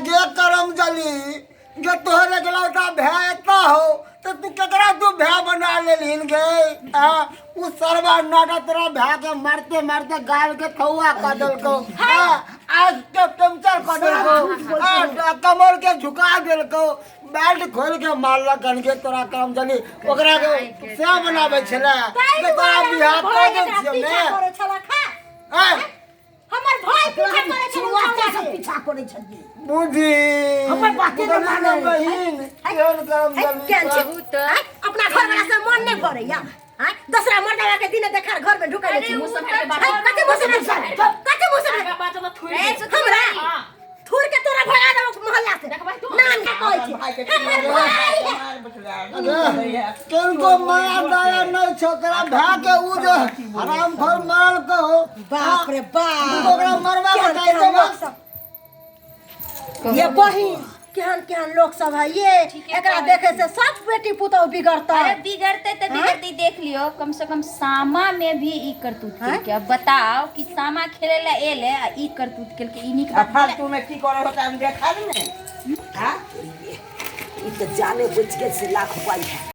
गे करम जली गे तोहर एकलौता भाय एता हो तो तू केकरा तू भाय बना लेलहिन गे आ उ सरवा नाटा तोरा भाय के मारते मारते गाल के थौआ कऽ देलकौ आ आज के पंचर कऽ देलकौ आ कमर के झुका देलकौ बेल्ट खोल के मारलक हन के तोरा काम जली ओकरा के से बनाबै छलै ताहि जे तोरा दुआरे बियाह हमर कऽ भाय दै एकरा छियौ पीछा ने करै छला खा आँय हमर भाय पीछा करै छला शुरुआते से पीछा करै छलियै। बुझी हमर बाते नहि मानै। बहिन केहन करम है, केहन छी? बहुत। आँय, अपना घर वाला से मन नहीं भरैया आँय, दोसरा मर्दावा के दिन देखार घर में ढुका अरे छी उ तऽ कथी मुँह से कथी मुँह से आगा बाजब तऽ थुरि ए, देब। हमरा हाँ। थूर के तोरा भगा देबो मोहल्ला से देखबै तू? नाम के कहै छी हमर भाई है। किनको माया दया नहीं छो तोरा भाय के उ जे हराम खोर मारल कहो बाप रे बाप। ओकरा मरवा केहन बताइ केहन देबो लोक सब ये बहिन केहन केहन लोक सब है ये ठीके एकरा कहै देखे से सब बेटी पुतहु बिगड़तै। अरे बिगड़ते तऽ बिगड़ते, देख लियो कम से कम सामा में भी ई करतूत केलकै। अब बताओ कि सामा खेले ला एले आ ई करतूत केलकै, ई नीक आ बात भेलै? फालतू में की करे होता हम देखा ने। हाँ? ई तऽ जाने बचि गेल से लाख पाइ है।